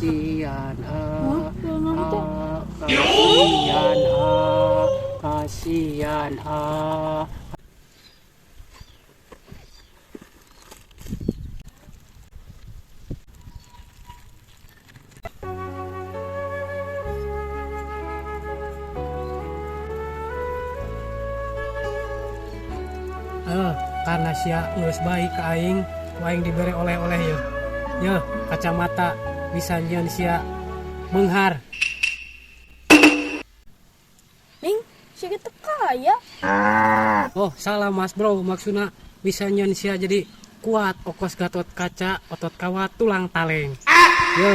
Kasihan ah, ah, kasihan ah, kasihan ah. Eh, karena sia geus baik ka aing, ku aing dibere oleh-oleh ye. Ye, kacamata bisa nyieun sia beunghar. Ning, sia ge teu kaya. Oh, salah, Mas Bro, maksudna bisa nyieun sia jadi kuat, okos Gatot Kaca, otot kawat, tulang taleng. Ye,